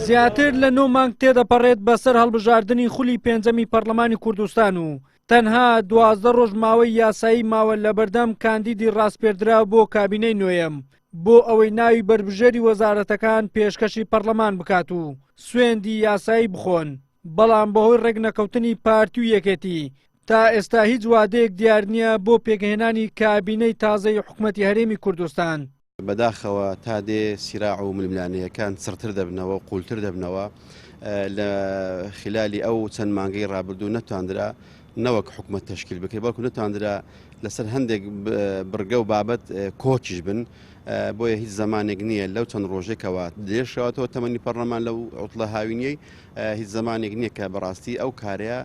زیاتر لە نۆ مانگ تێدەپەڕێت بەسەر هەڵبژاردنی خولی پێنجەمی پەرلەمانی کوردستان و تەنها 12 ڕۆژ ماوەی یاسایی ماوە لەبەردەم کاندیدی ڕاسپێردراو بۆ کابینەی نۆیەم بۆ ئەوەی ناوی بەربژێری وەزارەتەکان پێشکەشی پەرلەمان بکات و سوێندی یاسایی بخۆن، بەڵام بەهۆی ڕێکنەکەوتنی پارتی و یەکێتی تا ئێستا هیچ وادەیەک دیار نییە بۆ پێکهێنانی کابینەی تازەی حکومەتی هەرێمی کوردستان. بەداخەوە تا دێ سیراع و ململانێیەکان چڕتر دەبنەوە و قوولتر دەبنەوە، لە خلالی ئەو چەند مانگەی ڕابردوو نەتواندرا نەوەک حکومەت تەشکیل بکرێت، بەڵکو نەتواندرا لەسەر هەندێک بڕگە و بابەت کۆکیش بن، بۆیە هیچ زەمانێک نییە لەو چەند ڕۆژێکەوە درێژکراوەتەوە تەمەنی پەرلەمان لەو عوتڵە هاوینیەی هیچ زەمانێک نییە کە بەڕاستی ئەو کارەیە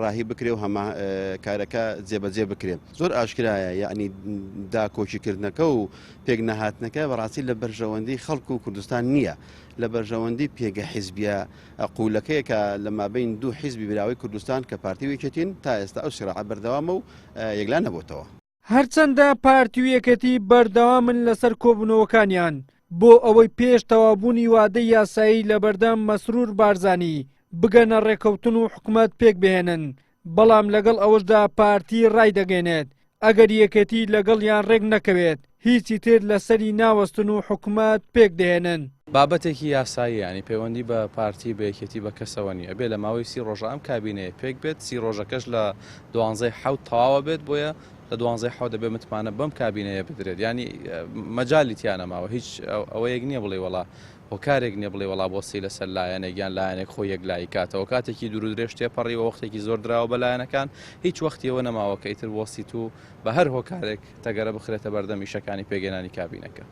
ڕاهی بکرێ و هەمە کارەکە جێبەجێ بکرێ. زۆر ئاشکرایە یەعنی داکۆکیکردنەکە و پێک نەهاتنەکە بەڕاستی لە بەرژەوەندی خەڵک و کوردستان نییە، لە بەرژەوەندی پێگە حیزبیە قولەکەیە کە لە مابەین دوو حیزبی براوەی کوردستان کە پارتی و یەکێتین تا ئێستا ئەو سیراعە بەردەوامە و یەکلا نەبۆتەوە. هەرچەندە پارتی و یەکێتی بەردەوامن لەسەر کۆبوونەوەکانیان بۆ ئەوەی پێش تەواوبوونی وادەی یاسایی لەبەردەم مەسرور بارزانی بگەنە ڕێککەوتن و حکومەت پێکبهێنن، بەڵام لەگەڵ ئەوەشدا پارتی ڕایدەگەینێت ئەگەر یەکێتی لەگەڵیان ڕێک نەکەوێت هیچی تر لەسەری ناوەستن و حکومەت پێکدەهێنن. بابەتێکی یاساییە یانی پەیوەندی بە پارتی بە یەکێتی بە کەسەوە نییە ئەبێ لە ماوەی سی ڕۆژە ئەم کابینەیە پێک بێت سی ڕۆژەکەش لە دوانزەی حەوت تەواوە بێت بۆیە لە دوانزەی حەوت دەبێ متمانە بەم کابینەیە بدرێت یانی مەجالی تیا نەماوە هیچ ئەوەیەک نییە بڵێ وەڵا هۆکارێک نییە بڵێ وەڵا بۆ لەسەر لایەنێک یان لایەنێک خۆی یەکلایی کاتەوە کاتێکی دوور و درێژ تێپەڕیوە وەختێکی زۆر دراوە بە لایەنەکان هیچ وەختی ئەوە نەماوە کە ئیتر بوەستیت و بە هەر هۆکارێک تەگەرە بخرێتە بەردەم ئیشەکانی پێکهێنانی کابینەکە.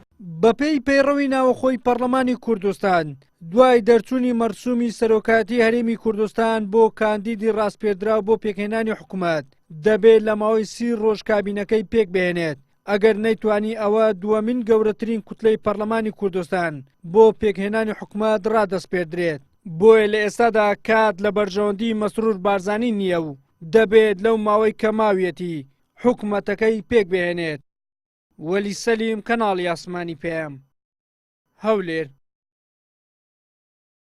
بەپێی پەیڕەوی ناوەخۆی پەڕلەمانی کوردستان، دوای دەرچوونی مەرسومی سەرۆکایەتی هەرێمی کوردستان بۆ کاندیدی ڕاسپێردراو بۆ پێکهێنانی حکومەت، دەبێت لە ماوەی سی ڕۆژ کابینەکەی پێکبهێنێت، ئەگەر نەیتوانی ئەوە دووەمین گەورەترین کوتلەی پەڕلەمانی کوردستان بۆ پێکهێنانی حکومەت ڕادەسپێردرێت. بۆیە لە ئێستادا کات لە بەرژەوەندی مەسرور بارزانی نییە و دەبێت لەو ماوەی کە ماویەتی حکومەتەکەی پێکبهێنێت. وەلی سەلیم، کەناڵی ئاسمانی پەیام، هەولێر.